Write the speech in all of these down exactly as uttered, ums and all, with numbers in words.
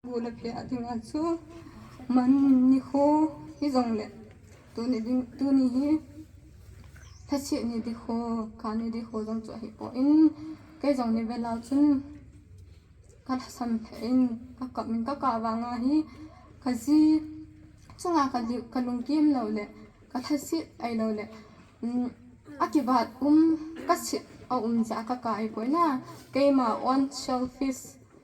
Gu le phe a dinga chu man nikho hijongle tuni ding, tuni hi lhaset ni dikho, kani dikho jong chu ahipoi. Kei jong ni vela chun ka lhasam lheh in, ka kap in ka kap vanga hi ka ji chunga ka li-, ka lungkim lou le, ka lhaset ahilou le, um, akivat um, ka sit a um jeh a ka kap ahipoi na. Keima own selfish,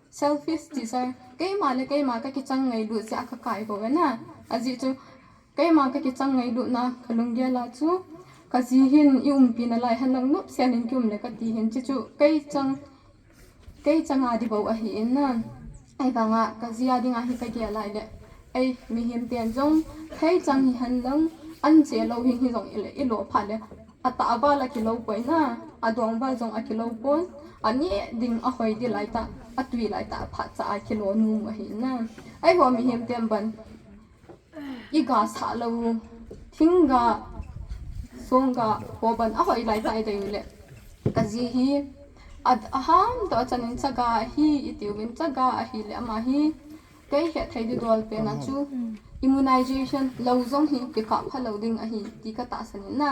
selfish desire. Keima le keima ka kichang ngailut jeh a ka kap ahipoi na. Ajeh chu, keima ka kichang ngailutna ka lunggel a chu, ka ji hin i umpi nalai henlang nopsah in kium le ka ti hin, chuchu kei chang, kei changa dibou ahi in na. Ahivanga ka ji a dinga hi ka gel lai le, ei, mihem ten jong thei chang hi henlang, an che lou hing hijong ile, i lo phat le, atah val a kilo poi na, adong val jong akilo pon, aneh ding ahoi di lai tah, atui lai tah phat cha a kilo nom u ahi na. Eiho mihem ten ban i ga sah lou, thing ga, song ga, ho ban ahoi lai tah i dei u le, ka ji hi, a, aham toh a chan in chaga ahi, i ti uvin chaga ahi le ama hi, kei hetthei didol pen a chu, immunization lou jong hi kikap pha lou ding ahi, ti ka tahsan in na.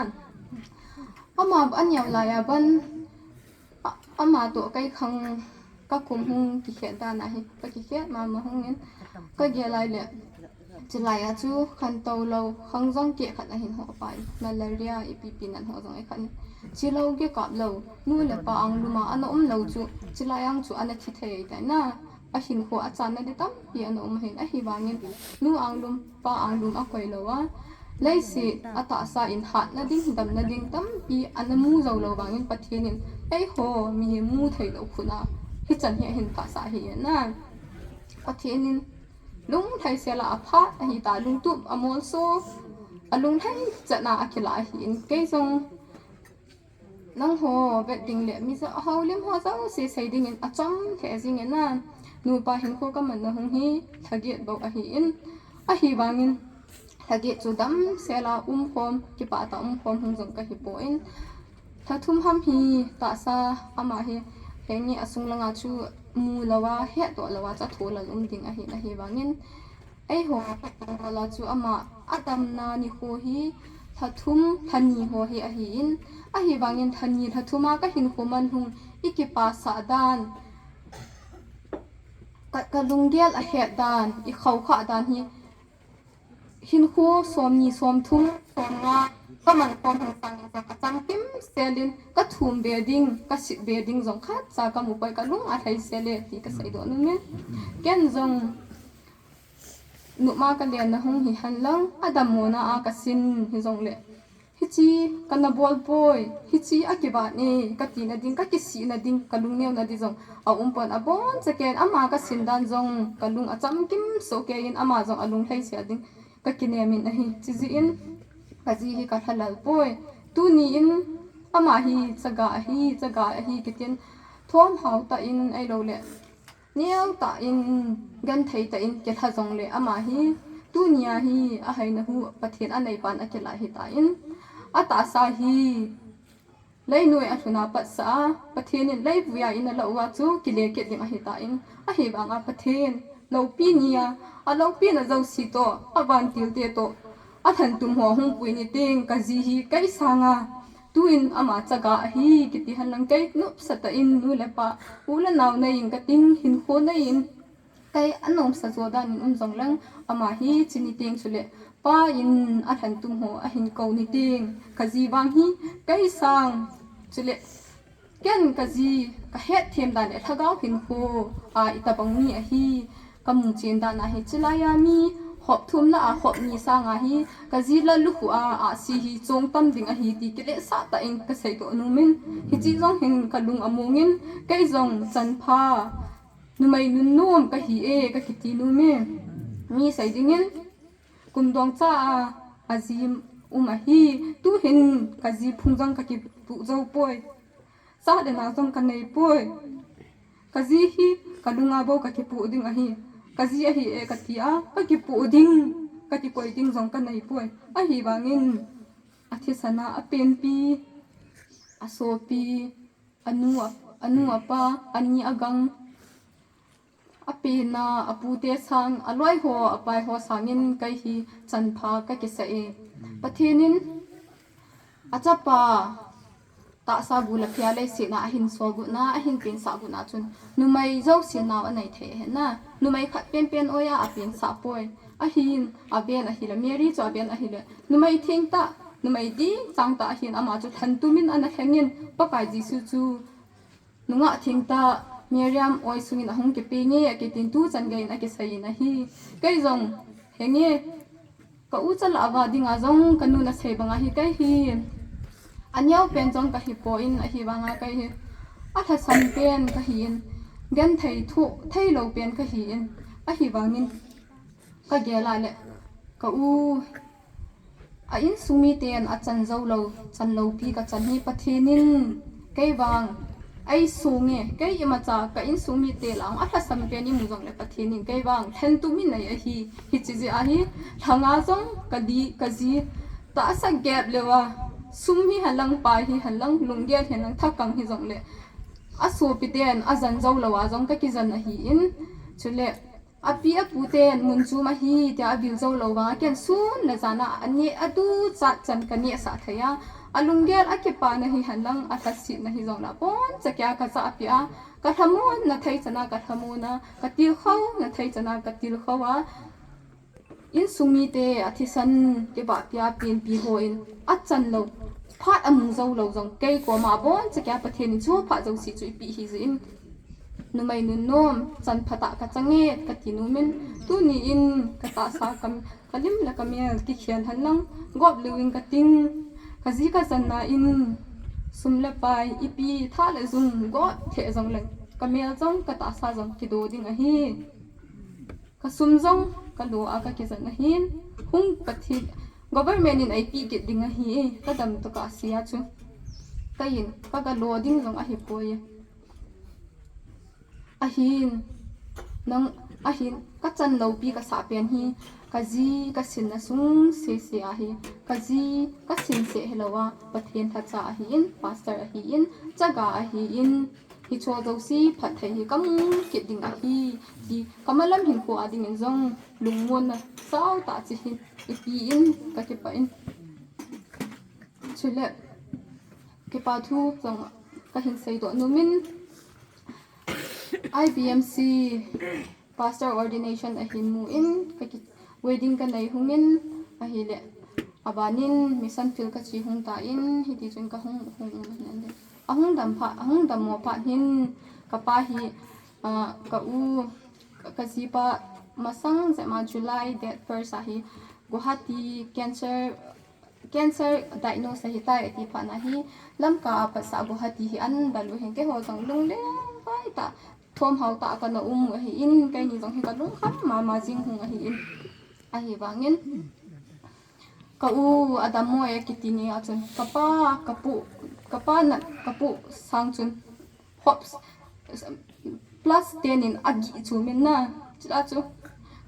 Ama a neo lai a ban, a, ama toh kei khang ka kum hung kikhet dan ahi, ka kikhet mama hung in, ka gel lai le, chulai a chu khantou lou, khang jong keh khat ahin ho pai, malaria, ipi pi nan ho jong i khan. Chi lou kikap lou, nu le pa anglum a ana um lou chu, chulai ang chu ana thi thei tai na. Ahinkho a channa di tampi ana um ahin, ahivangin nu anglum, pa anglum akoi lou a, leiset a tahsa in hatna ding, damna ding tampi ana mu jou lou vangin Pathen in eiho mihem mu thei lou khun a hichan hi ahin phah sah ahi na. Pathen in lunglhaisel a aphat ahi ta, lungtup amolso, alunglhai chan a akilah ahi in, kei jong nangho vet ding le mi jo, houlim ho jouse sei dingin achom lheh jing in na. Nupa hinkho ka manna hung hi lhaget bou ahi in, ahivangin lhaget chu damsel a umkhom, kipah tah a umkhom hung jong ka hipoi. Lha thum ham hi tahsa ama hi, henge asung langa chu mu lou a, hetdoh lou a chu atholal um ding ahin, ahivangin eiho, la chu ama adamna nikho hi lha thum, lha ni ho hi ahi in, ahivangin lha ni, lha thum a ka hinkho man hung, i kipah sah dan, ka, ka lunggel ahet dan, i khaukhah dan hi, hinkho somni, somthum, somnga ka man khom hung sangin jong ka chang kimsel in, ka thum be ding, ka sit be ding jong khatcha ka mu poi, ka lung alhaisel e ti ka seidoh nom in. Ken jong nopma ka lenna hung hi henlang, adammona a ka sin hijongle, hiche kana bol poi, hiche akivat e ka tina ding, ka kisihna ding, ka lungneona ding jong aum pon, aboncha ken ama ka sin dan jong ka lung achamkim soh kei in, ama jong alunglhaisel ding ka kinem in ahi. Chujeh in ka ji hi ka lhalal poi. Tuni in ama hi chaga ahi, chaga ahi kitin thomhao tah in ahilouleh neotah in, genthei tah in kilha jongle ama hi, tunia hi ahaina hu Pathen aneipan akilah ahitan, atahsa hi leinoi alhuna patsah a Pathen in leivuiya in alah uva chu kile kit ding ahitan, ahivanga Pathen loupi nia, aloupina jouse toh, avantilte toh, alhantum ho hung pui ni teng, ka ji hi kei sanga tuin ama chaga ahi kiti henlang, kei nopsah tah in nu le pa, u le nao nei in, ka ting hinkho nei in, kei anomsa jo dan in um jongleng, ama hi chuni teng chule pa in alhantum ho ahin kou ni teng, ka ji vang hi kei sang chule ken ka ji ka hetthem dan le lhagao hinkho a itobang mi ahi ka mu chen dan ahi. Chulai a mi hop thum lah a hop ni sanga hi ka ji la lukhuh a ahsi hi chong tam ding ahi ti kiletsah tah in ka seidoh nom in, hiche jong hin ka lung among in, kei jong chanpha numei nunnom ka hi e ka kiti nom e. Mi sei dingin kum dongcha a aji um ahi, tuhin ka ji phung jong ka kipuh jou poi. Cha le nao jong ka nei poi. Ka ji hi ka lunga bou ka kipuh ding ahi. Ka ji ahi e ka ti a, ka kipuh ding, ka kikoi ding jong ka nei poi. Ahivangin athisan a apenpi, asopi, anu, anu apa, ani agang, Apena, apute sang, aloi ho, apai ho sangin kei hi chanpha kakisa e. Pathen in achapa tahsa bula phia leiset a ahin sol got na, ahin pensah got na chun numei jouse nao anei thei ahi na. Numei khat penpen oi a apensah poi. Ahin aven ahile, Mary chu aven ahile, numei thengtah, numei ding changtah ahin, ama chu lhentumin ana lhengin, Pakai Jesu chu nungah thengtah Miriam oi sungin ahung kipenge akitin tuchan geiyin akiseiyin ahi. Kei jong henge, ka u chalah uva dinga jong kanu nasei banga hi kei hi aneopen jong kahipoi, ahivanga kei hi alhasam pen kahin, genthei thoh theilou pen kahin, ahivangin kagel a le ka u a insung miten achan joulou, chanloupi kachan hi Pathen in kei vang eisonge, kei imacha ka insung mite lah a alhasam pen imu jongle Pathen in kei vang lhentumin ei ahi. Hiche jeh ahi, lhanga jong kadi, kaji, tahsa gep leuva, sum hihenlang, pai hihenlang, lunggel hihenlang, thakang hijongle asopiten ajan joulouva jong kakijan ahin, chule api aputen mun chom ahi tia avil joulou vanga ken sun le jan a ane aduchat chan kanehsah thei a, alunggel akipana hihenlang, alhasetna hijongle aboncha kei a kajahpeh a, kalhamonna thei chan a kalhamonna, katilkhouna thei chan a katilkhou a, insung mite athisan kibahpi a penpi hon achan lou, phat amu joulou jong kei koma aboncha kei a Pathen in chu phat jouse chu eipeh ahijeh in, numei nunnom, chanphatah kachange kati nomin, tuni in katahsa, ka, kalim le kamel kikhel henlang, gop liu in kating, kaji kajanna in sum le pai, ipi, tha le jung gop lheh jongleng, kamel jong katahsa jong kido ding ahi. Kasum jong kalo a kakijan ahin, hung Pathen, government in eipeh kit ding ahi, kadam tokah sea chu. Keiin kagalo ding jong ahipoi. Ahin, nang, ahin, kachan loupi kasah pen hi, kaji kasinna sung sese ahi, kaji kasin seh hilouva, Pathen lhacha ahin, pastor ahin, chaga ahin, hicheho jouse phatthei hi kamu kit ding ahi, ti kamalam hinkho a dingin jong lungmonna saotah cheh hin, ipi in kakipah in. Chule, kipa thu jong kahin seidoh nomin, I B M C pastor ordination ahin mun, kaki, wedding kanei hungin, ahile, abanin mission field kache hung tan, hitichun kahung, hung, ahung dam phat, ahung dammo phat hin, kapa hi, ah, ka u, kajipa masang jep ma July date first ahi, Guwahati cancer, cancer diagnose ahitai ati phatna hi, Lamka a patsah Guwahati hi ahin dalha hin keiho jong lungleng vaitah, thomhao tah kana um u ahin, keini jong hi kalungkham mama jing hung ahin, ahivangin ka u adammo e kiti nia chun, kapa, kapu, kapa nat, kapu sang chun, hops, plus ten in agih chu min na, chule chu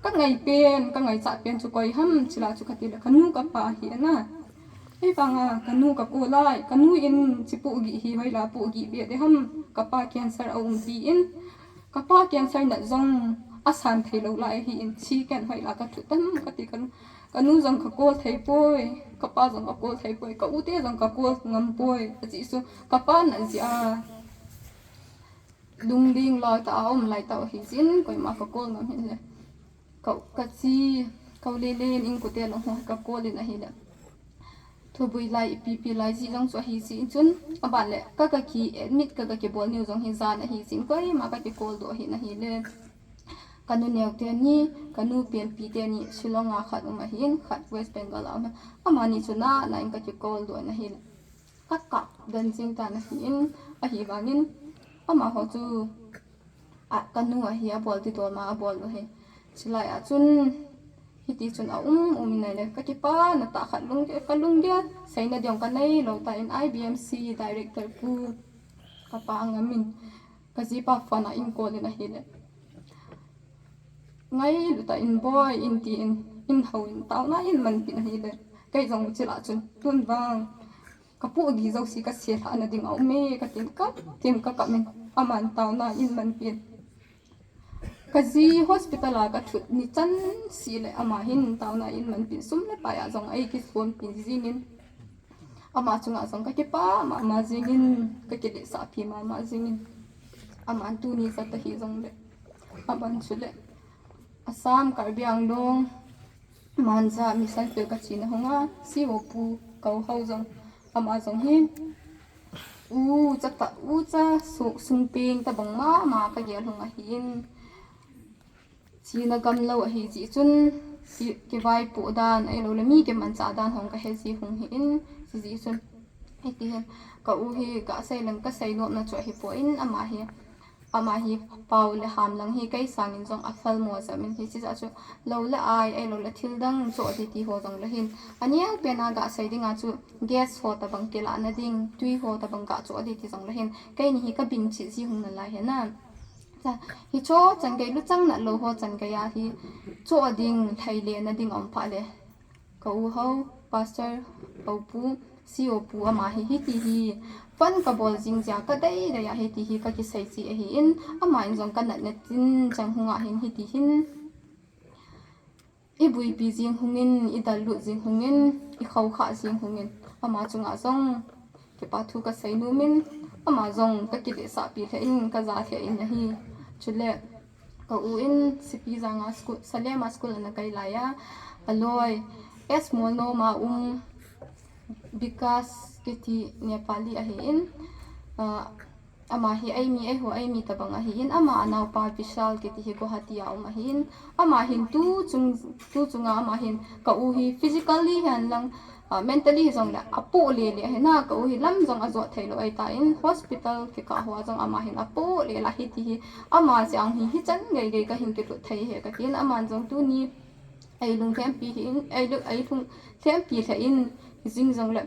kangai pen, kangaichat pen chu koi ham, chule chu katile kanu kapa ahi na. Ahivanga kanu kakol lai, kanu in hiche pohgih hi hoila pohgih be ding ham, kapa cancer aum tin, kapa cancer nat jong asan theilou lai ahin, hiche ken hoila kathu tam kati, kanu, kanu jong kakol theipoi, kapa jong kakol theipoi, ka u te jong kakol ngampoi, ajeh chu kapa nat jeh a lungding loi tah a um laitah u ahijeh in koima kakol ngam hih in le, ka, kache, ka u Lelen in kote lou ho kakol in ahile, thubui lai, ipi pi lai jeh jong chu ahijeh in chun, aban le ka, kaki admit ka, kakibol niu jong hi jan ahijeh in koima kakikol doh hih in ahile, kanu neo teni, kanu penpi teni Shillong a khat um ahin, khat West Bengal a um ahin, amani chu nana in kakikol doh in ahile, kakap den jing tan ahin, ahivangin amaho chu, a, kanu ahi, abol ding dol ma abol u ahi. Chulai a chun, hitichun aum um in ahile, kakipana tah khat lung, kalunggel seina ding kaneilou tan, I B M C director pu, kapa angam in, kajipa phone a einkol in ahile, ngailut tah in boi in tin, eihouin taona eimanpeh in ahile, kei jong chule chun tun vang kapohgih jouse kaselhah na ding aume katin, katin kakap in, aman taona eimanpeh in, Kaji hospital a kathut nichan seh le ama hin taona in manpin sum le pai a jong eikisonpin jingin, ama chunga jong kakipah mama jingin, kakilesahpi mama jingin, aman tuni jat ahi jongle, aman chule Assam, Karbi Anglong, Manja mission field kachena hunga, C O pu Kauhao jong, ama jong hi ucha tah, ucha sungpeng tobang mama kagel hung ahin, chena gamlou ahijeh chun, kivaipoh dan ahiloule mi kimanchah dan hung kaheji hung hin, chujeh chun hitihin ka u hi gasei leng kasei nopna chu ahipoi, ama hi pao le ham lang hi kei sangin jong aphalmo jep in, hiche jeh chu lou le ai ahiloule thildang choh ding tiho jongle hin, aneopen a gasei dinga chu gas ho tobang kilahna ding, twi ho tobang gachoh ding ti jongle hin, keini hi kabing cheh ji hung nalai hina. Hicho chan gei luchang natlou ho chan gei a hi choh ding, lhailena ding aum phat le, ka u ho, pastor, ka u pu, C O pu ama hi hiti hi phone kabol jing jeh a kadeidei a hiti hi kakisei cheh ahin, aman jong kanatna chin chang hunga hin hiti hin ibuipi jing hungin, idallut jing hungin, ikhoukhah jing hungin, ama chunga jong kipa thu kasei nomin, ama jong kakilesahpi lheh in, kaja lheh in ahi. Chule ka u in Sipijang a school, Salem a school ana kai lai a, aloi S Molnom a um Bikas kiti Nepali ahin, ama hi eimi, eiho eimi tobang ahin, ama anaopa Vishal kiti hi Guwahati a um ahin, ama hin tu chung, tu chunga ama hin ka u hi physically hihen lang, mentally hijongle apoh lele ahina, ka u hi lam jong ajot theilou ahitan, hospital kikah hoa jong ama hin apoh lel a hiti hi, ama jeh a hi hichan geigei kahin kilhut thei ahi katin, aman jong tuni eilung lhempi hi in, eilung, eilung lhempi lheh in, hijing jongle,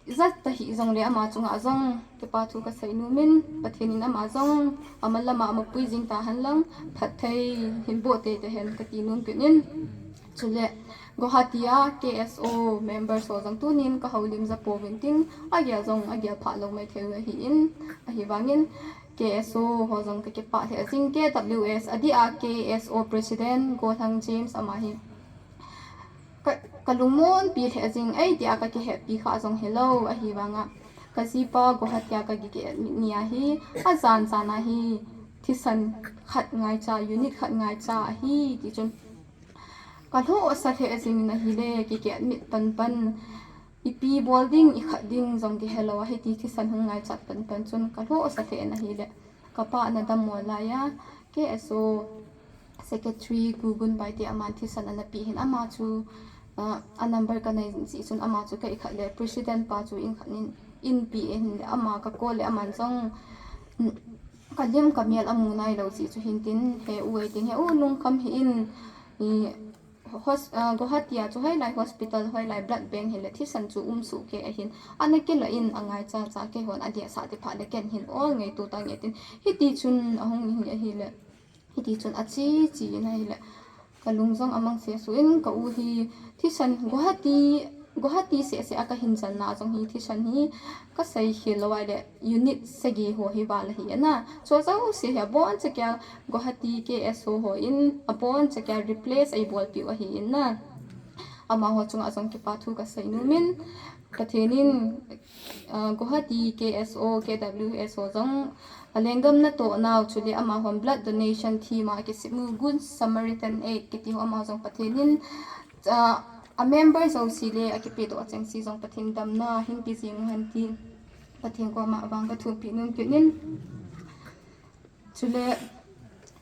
ijat tahih jongle ama chunga jong kipa thu kasei nomin, Pathen in ama jong ama lama amapui jing tahen lang, phatthei hin boh teitei hen kati nom kit in. Chule Guwahati a K S O members ho jong tunin kahoulim ja pouvin tin, agel jong agel phah lou maithei u ahin, ahivangin K S O ho jong kakipah lheh jing, K W S, adeh a K S O president Golhang James ama hi kalungmonpi lheh jing, eitia kakihetpi kha jong hilou, ahivanga kajipa Guwahati a kaki admit ni a hi, ajan jan a hi thisan khat ngaicha, unit khat ngaicha ahi tichun kalhohsa lheh jingin ahile, kiki admit panpan, ipi bol ding, ikhat ding jong kihelou a hiti thisan hung ngaichat panpan chun kalhohsa lheh in ahile, kapa ana dammo laiya K S O secretary Gugun Baite aman thisan ana peh hin, ama chu a number kanei jeh chun ama chu ka ikhat le president pa chu in khat in, inpi in le ama ka call le aman jong kalim kamel amu nailou jeh chu hintin, he u eiting, he u lungkham hih in, Guwahati a chu hoilai hospital, hoilai blood bank hile thisan chu um sohkei ahin, ana kilah in angaicha cha keihon adehsah ti phat le ken hin ol ngaito tange tin, hitichun ahung hi ahile, hitichun ache che in ahile, kalung jong amangse suh in, ka u hi thisan Guwahati, Guwahati sehseh a kahin channa jong hi thisan hi kasei khel lou ahile unit sagi ho hi val ahi ana, chu jouse hi aboncha kia Guwahati K S O ho in aboncha kia replace eibolpeh u ahi in na, amaho chunga jong kipa thu kasei nomin, Pathen in Guwahati K S O, K W S ho jong alenggam natoh nau chule amahon blood donation theme a kisem u Good Samaritan Aid kiti ho amaho jong Pathen in a member jouse le akipedoh chengse jong Pathen damna hinpe jing u hen tin, Pathen koma vang kathumpi nom kit in. Chule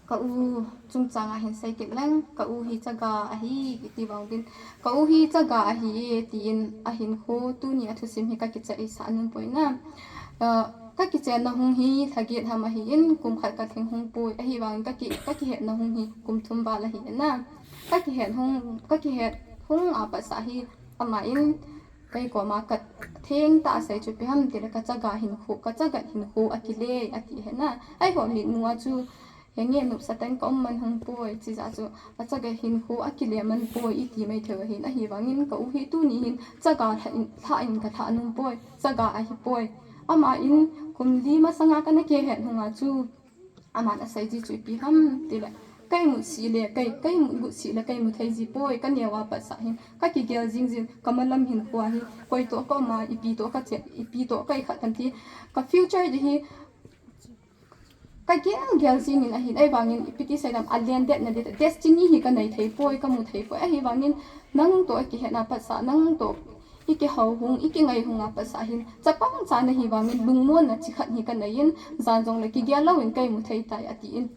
ka u chungchanga hin sei kit leng, ka u hi chaga ahi kiti vang uvin, ka u hi chaga ahi e tin ahinkho tuni a thusim hi kakichat isah nompoi na. Kakichenna hung hi lhaget ham ahin, kum khat kalhing hung poi, ahivangin kakihetna hung hi kum thum val ahi na. Kakihet hung, kakihet hung a patsah hi ama in kei koma kathengtah a sei chu ipi ham tile, kachaga hinkho, kachaga hinkho akile ati hena. Eiho mitmu a chu henge nopsah tah in kaum man hung poi, chijeh chu achaga hinkho akile man poi iti maithei u ahin, ahivangin ka u hi tuni hin chaga lhah in, lhah in kalhah nompoi, chaga ahipoi. Ama in kum li masanga kana kihet hunga chu Aman asei ji chu ipi ham tile, kei mut sih le, kei, kei mut gut sih le, kei mu thei ji poi, ka neo a pat sah hin, ka kigel jing jin, ka malam hin khua hi, koi toh ka um a, ipi toh ka che, ipi toh ka ikhat tam ti, ka future di hi, ka gel gel jing in ahin, ahivangin ipi ti sei dam, a len det na det, destiny hi ka nei thei poi, ka mu thei poi, ahivangin nang toh a kihet na pat sah, nang toh i kihou hung, i kingai hung a pat sah hin, chapang cha na hi vangin lungmon na chi khat hi ka nei in, jan jong le kigel lou in kei mu thei tai, ati in.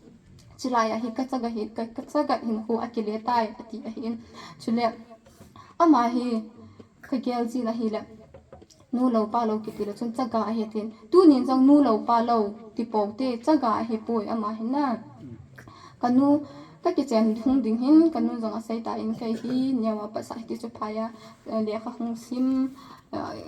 Chulai a hi ka chaga hi, ka, ka chaga hin khu a kile tai, ati ahi in. Chule, ama hi ka gel jin ahile, nu lou pa lou kiti le chun chaga ahi tin. Tunin jong nu lou pa lou ti pou te, chaga ahi poi ama hin na. Ka nu, ka kichen hung ding hin, ka nu jong asei ta in kei hi, neo a pat sah hi ti chu phai a, eh, lekha hung sim, eh,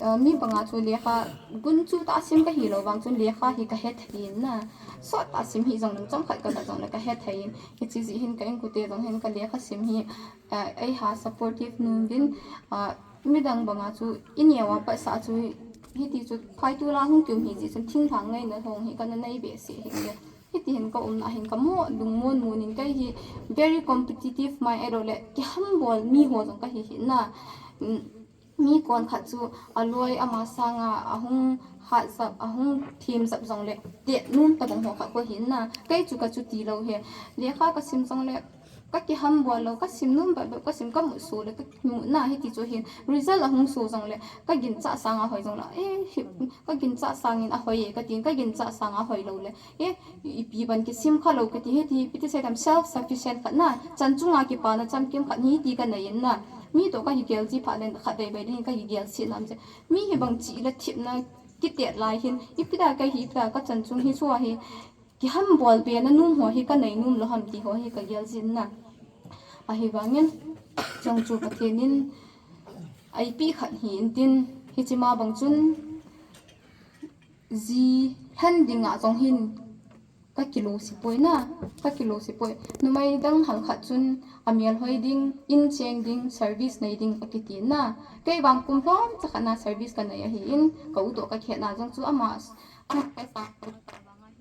eh, mi banga chu lekha gun chu ta sim ka hi lou vang chun lekha hi ka he thei in na. Sot ta sim hi jong nung chom khat ka ta jong le ka he thei in. Hichi ji hin ka inkote jong hin ka lekha sim hi, eh, ei ha supportive nu vin, ah, midang banga chu i neo a pat sah chu hiti chu phai tu la hung kium hi ji chun thinglhang ngaina hong hi ka na nei behseh hi le. Hiti hin ka umna hin ka mo lungmon mun in kei hi very competitive mai ahilou le kihambol mi ho jong ka hi hi na. Mm, mi kon khat chu aloi ama sanga ahung hat jap, ahung thim jap jong le, te num tabang ho khat ko hin na. Kei chu ka chuti lou he. Lekha ka sim jong le, ka kihambol lou, ka sim num bep bep, ka sim ka mut so le, ka mut na hiti chu hin. Result ahung so jong le, ka ginchah sanga hoi jong le, eh, hi, ka ginchah sangin ahoi e, ka tin, ka ginchah sanga hoi lou le, eh, ipi ban kisim kha lou ka ti, hiti, ipi ti sei tam, self sufficient khat na, chan chunga kipana chamkim khat hi ti ka nei in na. Mi toh ka kigel ji phat le khat vei vei ding ka kigel si nam che. Mi hi bang chi le thipna kitet lai hin, ipi da kei hi, ipi da ka chan chung hi chua hi, kihambol be na num ho hi ka nei num lou ham ti ho hi ka gel jin na. Ahivangin, jong chu Pathen in, a ipi khat hi in tin, hichi ma bang chun, ji lhen ding a jong hin, ka kilo si poi na, ka kilo si poi. Numei dang hal khat chun, a mel hoi ding, in cheng ding, service nei ding, a kiti na. Kei vang kum lhom cha khat na service ka nei ahi in, ka u toh ka kihet na jong chu ama, ama ka sa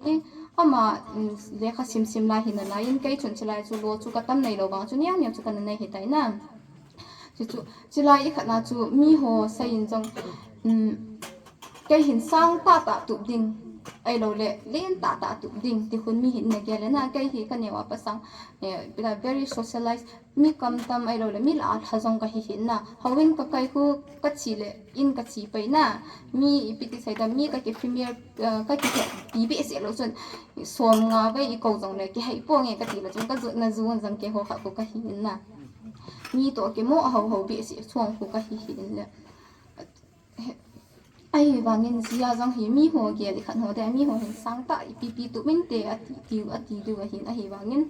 hi, ama, um, lekha sim sim lai hi na lai in, kei chun chilai chu lo chu ka tam nei lou vang chu nia nia chu ka na nei hi tai na. Chu chu, chilai i khat na chu mi ho sei in jong, um, kei hin sang tah tah tup ding, ahilou le, len tah tah tup ding, ti hun mi hin na gel le na, kei hi ka neo a pat sang, eh, very socialized, mi kam tam ahilou le, mi lah a lha jong ka hi hin na, houin ka kai khu ka chi le, in ka chi pai na, mi ipi ti sei tam, mi ka ki premier, eh, ka ki he, ti behseh lou chun, som nga vei i kou jong le, kihei ponge ka ti le chun, ka jot na jun jang kei ho khat khu ka hi in na. Mi toh kimo a hou hou behseh chuang khu ka hi hi in le. Ahivangin jia jong hi mi ho gel i khat ho te, mi ho hin sang tah ipi pi tup in te a ti, tiu, a ti diu ahin ahivangin.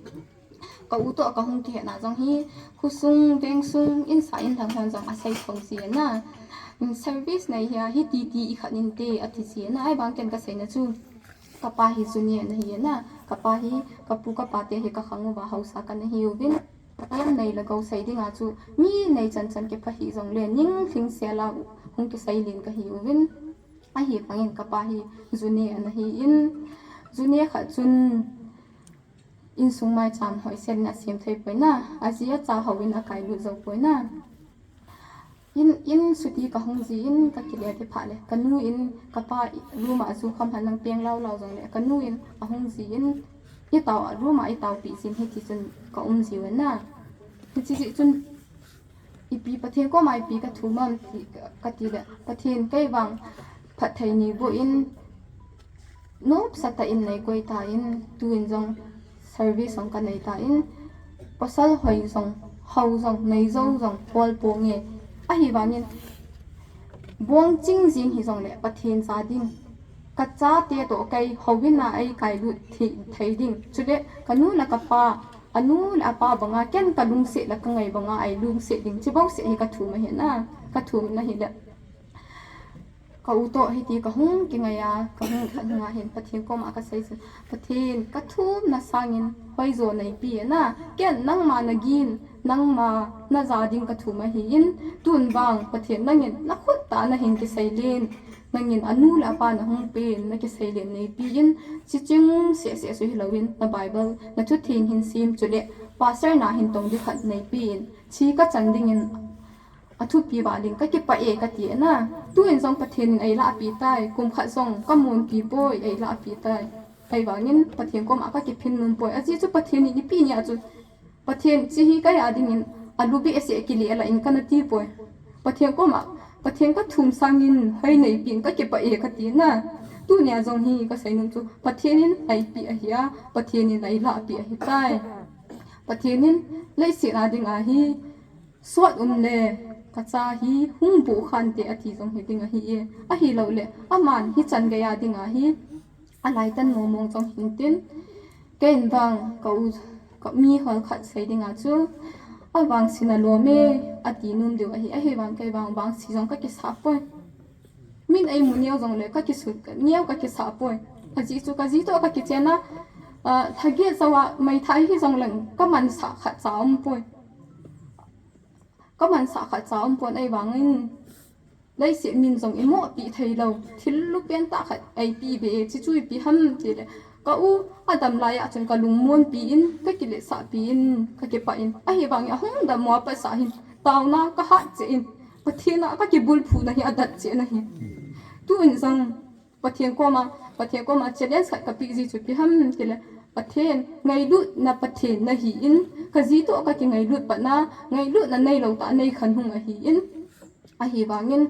Ka u toh ka hung kihet na jong hi, khosung, vengsung, in sa in lhang hon jong a sei tho ji na. Service nei hi a, hiti ti i khat in te a ti ji na, ahivang ken ka sei na chu. Ka pa hi junior na hi na, ka pa hi, ka pu ka pa te hi ka khang uva hausa ka na hi uvin. Ka lam nei le gou sei ding a chu, mi nei chan chan kipha hi jong le, ning lhing sel a hung kisei lin ka hi uvin. Ahivangin ka pa hi junior na hi in, junior khat chun insung maicham hoisen in a sem thei poi na, a ji a cha houin a kai lut jou poi na. In, in suti ka hung ji in ka kile te phat le, ka nu in ka pa room a ju kham han lang peng lau lau jong le, ka nu in a hung ji in, i tao, room a i tao pi jin hiti chun ka um ji u na. Hichi ji chun, ipi Pathen koma ipi ka thum am ti, ka ti le, Pathen kei vang phatthei nei boh in, nopsa tah in nei koi ta in, tuin jong service jong ka nei ta in, pasal hoi jong, hou jong, nei jou jong, bol ponge. Ahivangin, bong ching jing hi jong le, Pathen cha ding. Ka chate toh kei, houin a ei kai lut thei, thei ding. Chule, ka nu le ka pa, a nu le a pa banga, ken ka lungset le ka ngai banga, ei lungset ding. Chi bou seh hi ka thum ahi na, ka thum na hi le. Ka u toh hiti ka hung kingai a, ka hung khat hung a hin Pathen koma ka sei chun, Pathen, ka thumna sangin hoijo nei pi na, ken nangma na gin, nangma na ja ding ka thum ahi in, tun vang Pathen nangin na khut tah na hin kisei len, nangin anu le apa nahung pen, nakiseilen neipi in, chiching seh seh chu hilouvin, na Bible, na thutheng hin sim chule, pastor na hin tong ding khat neipi in, chi kachan dingin, athupi val in kakipah e kati na. Tuin jong Pathen in eilahpi tai, kum khat jong kamonpi poi, eilahpi tai. Ahivangin Pathen koma kakiphin nom poi. Ajeh chu Pathen in ipi nia chu, Pathen chi hi kei a dingin alu behseh kile lah in kana ti poi. Pathen koma, Pathen kathum sangin hoi neipi in kakipah e kati na. Tunia jong hi kasei nom chu Pathen in eipeh ahi a, Pathen in eilahpeh ahitai. Pathen in leiset a dinga hi sot um le kacha hi hung boh khante ati jong hi ding ahi e. Ahilouleh aman hichan geiya dinga hi alaitan mong mong jong hintin. Kei in vang ka u, ka mihol khat sei dinga chu, avangse nalom e, ati nom diu ahi, ahivang kei vang vangse jong kakisah poi. Min eimu neo jongle kakisut neo kakisah poi. Ajeh chu kaji toh kakichen a, ah, lhaget jouva meithai hijongleng kamansah khatcha umpoi. Kamansah khatcha umpon ahivangin, leiset min jong imohpeh theilou, thil lupen tah khat eipeh be, chichu ipi ham tile, ka u adam laiya chun kalungmonpi in, kakiletsahpi in, kakipah in, ahivangin ahung dammo a patsa hin, taona kahat cheh in, Pathen a kakibulphuna hi adat cheh in ahi. Tuin jong, Pathen koma, Pathen koma challenge khat kapeh ji chu ipi ham tile, Pathen, ngailutna Pathen nahi in, kaji toh kakingailut patna, ngailutna neilou tah neikhen hung ahi in, ahivangin,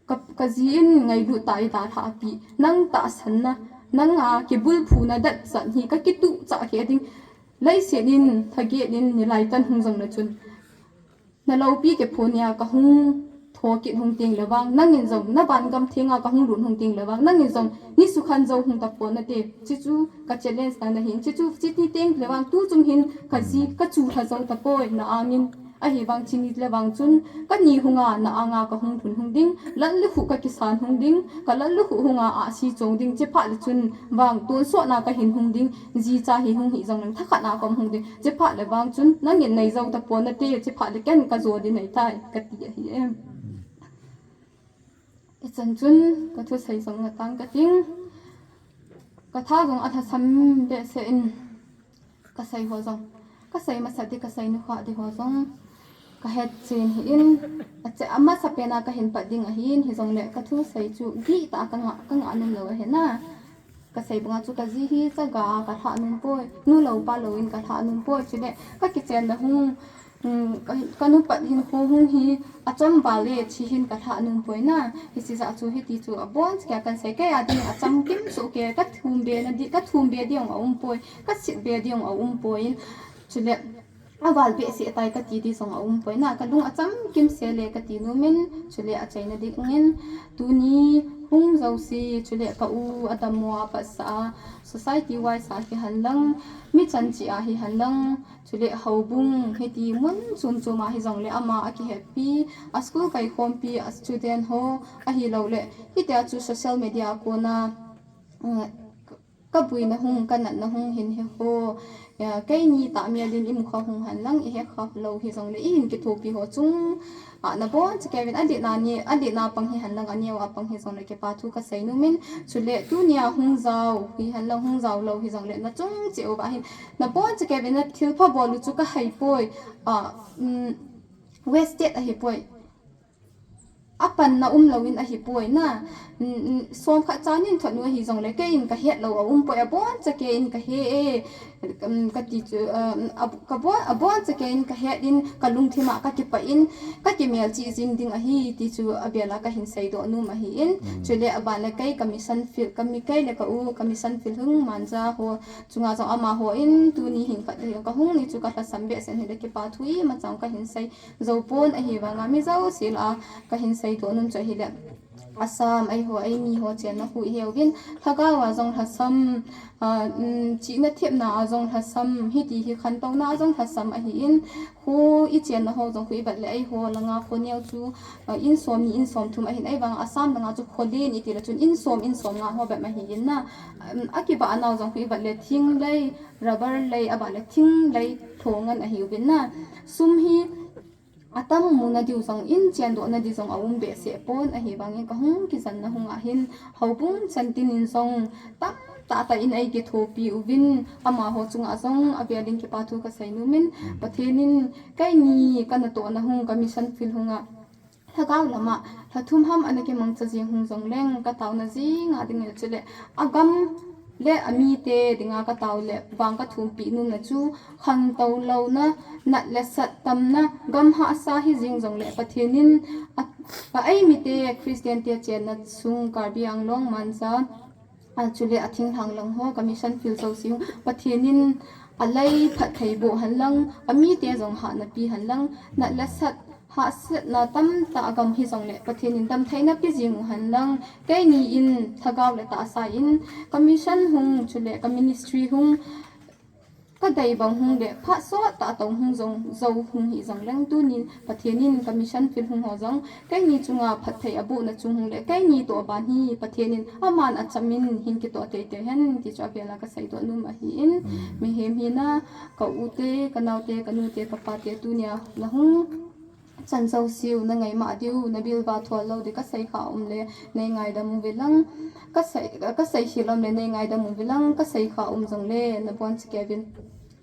ka, kaji in ngailut tah a eidalhah peh, nang tahsanna, nanga kibulphuna dat chan hi kakituh chah kei ding, leiset in, lhaget in, nilaitan hung jongle chun, naloupi kipho nia kahung thokit hung tengle vang, nangin jong, navangam thenga kahung lut hung tengle vang, nangin jong, ni sukhan jou hung tapon nate, chichu ka challenge na nahin, chichu, chini tengle vang, tuchung hin kaji kachu lha jou tapoi, na angin, ahivang chini le vang chun, kani hunga, na anga kahung lhun hung ding, lallukhuh kakisan hung ding, kalallukhuh hunga ahsi chong ding, chiphat le chun, vang tonsotna kahin hung ding, jicha hi hung hi jongleng thakhat na kaum hung ding, chiphat le vang chun, nangin neijou tapon nate, chiphat le ken kajo ding ahitai, kati ahi e. Hichan chun kathusei jong ngatang kating, katha jong alhasam behseh in, kasei ho jong, kasei masat ding, kasei nukhah ding ho jong kahet chen hi in, ache, amasapen a kahin pat ding ahin, hijongle kathusei chu dihtah a kanga, kanga nomlou ahi na. Kasei banga chu kaji hi chaga kalhah nompoi, nu lou pa louvin kalhah nompoi, chule kakichenna hung, um, ka, kanu pat hinkho hung hi achomval e, chi hin kalhah nompoi na. Hiche jeh chu hiti chu abonchauva kahin sei, kei a ding achamkim soh kei, kathum be na di, kathum be ding aumpoi, kasit be ding aumpoi in, chule aval behseh tai kati ding jong aumpoi na, kalung achamkim sele kati nomin, chule achaina dingin, tuni hung jouse, chule ka u adammo a patsah a, society wise a hihen lang, michan cheh a hihen lang, chule houbung hiti mun chom chom a hijongle ama akihetpi, a school kaikhompi, a student ho, ahilouleh hitia chu social media a kona, eh, kabuina hung, kanatna hung hin hiho, eh, keini tahmel in imukha hung henlang, ihetkha lou hijongle, ihin kithopi ho chung a nabonchauvin, aletna ni, aletna pang hihen lang, aneo a pang hijongle kipa thu kasei nomin, chule tunia hung jao hihen lang, hung jao lou hijongle nachung cheh uva hin nabonchauvin, nathilpha bol u chu kaheipoi, ah, um, wasted ahipoi. Apanna umlouvin ahipoi na, um, um, som khat cha nin thot u ahijongle, kei in kahet lou aumpoi, abonchauvin kahe e, um, kati chu, um, ab-, kabon, abonchauvin kahet in, kalungthim a kakipah in, kakimelchih jing ding ahi, ti chu abel a kahin seidoh nom ahin, chule aban le kei ka mission field, kami kei le ka u, ka mission field hung Manja ho chunga jong amaho in, tuni hin khat kahung ni chu kalhasam behseh in ahile kipa thu imacha kahin sei joupon, ahivanga mi jouse lah a kahin seidoh nom chu ahile, Assam, eiho, eimiho chenna khu iheuvin, lhagao a jong lhasam, ah, um, chihna thepna a jong lhasam, hiti hi khantouna a jong lhasam ahin, khu ichenna ho jong khu ivet le eiho langa khoneo chu, ah, in somni, in somthum ahin, ahivanga Assam langa chu kholen itile chun in som, in somnga ho bep ahin na, um, akivah nau jong khu ivet le thinglei, rubber lei, aban le thinglei lhongan ahiuvin na. Sum hi atam muna diu jong in, chendohna di jong aum behseh pon, ahivangin kahung kijanna hunga hin houbung chantin in jong tamtah tah in eikithopi uvin, amaho chunga jong avelin kipa thu kasei nomin, Pathen in keini kanatohna hung ka mission field hunga lhagao lama lha thum ham ana kimangcha jeng hung jongleng kataona jenga dingin chule agam le amite dinga katao le vang kathumpeh nomna chu khangtou louna, nat le sat tamna, gam hahsa hijeng jongle Pathen in a, a eimite Christian te chenna sung Karbi Anglong, Manja, a chule athinglhang lang ho ka mission field jouse hung Pathen in alei phatthei boh henlang, amite jong hahna pi henlang, nat le sat hahsatna tamtah agam hijongle Pathen in damtheina pi jeng u henlang, keini in lhagao le tahsa in ka mission hung chule ka ministry hung kadei bang hung le phat sottah tou hung jong jou hung hijongleng tuni Pathen in ka mission field hung ho jong keini chunga phatthei abohna chung hung le keini toh aban hi Pathen in aman achamin hin kitoh teitei hen ti chu avela kaseidoh nom ahin, mihem hina, ka ute, ka naote, ka nute, ka pate tunia nahung chan jouseu nangaimah diu, nabilva thol lou di kasei kha umle neingaidam uve lang, kasei, kasei khel umle neingaidam uve lang, kasei kha um jongle nabonchauvin.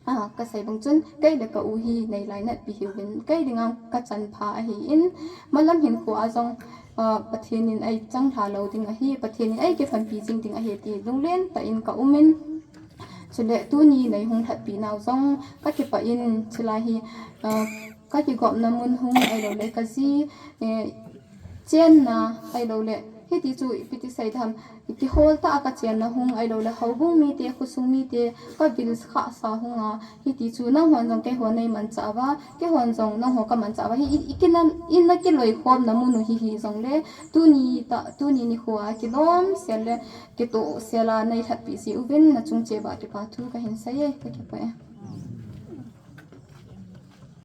A, kasei bang chun kei le ka u hi neilainatpi hiuvin, kei dinga kachan pha ahin, malam hinkhoa jong, a, Pathen in eichanglha lou ding ahi, Pathen in eikiphanpi jing ding ahi ti lunglen tah in ka umin, chule tuni neihung lhatpi nau jong kakipah in, chulai hi, a, kakigopna mun hung ahiloule kaji, eh, chenna ahiloule hiti chu ipi ti sei diham, kihol tah a kachenna hung ahiloule houbung mite, khosung mite kavil khahsa hunga, hiti chu nanghon jong keiho neimanchah uva, keihon jong nangho kamanchah uva, hi i, i kina, ina kiloikhomna mun u hi hijongle, tuni tah, tuni nikhoa kilomsel le kitohsel a neilhatpeh ji uvin nachung cheh uva kipa thu kahin sei e, kakipah e.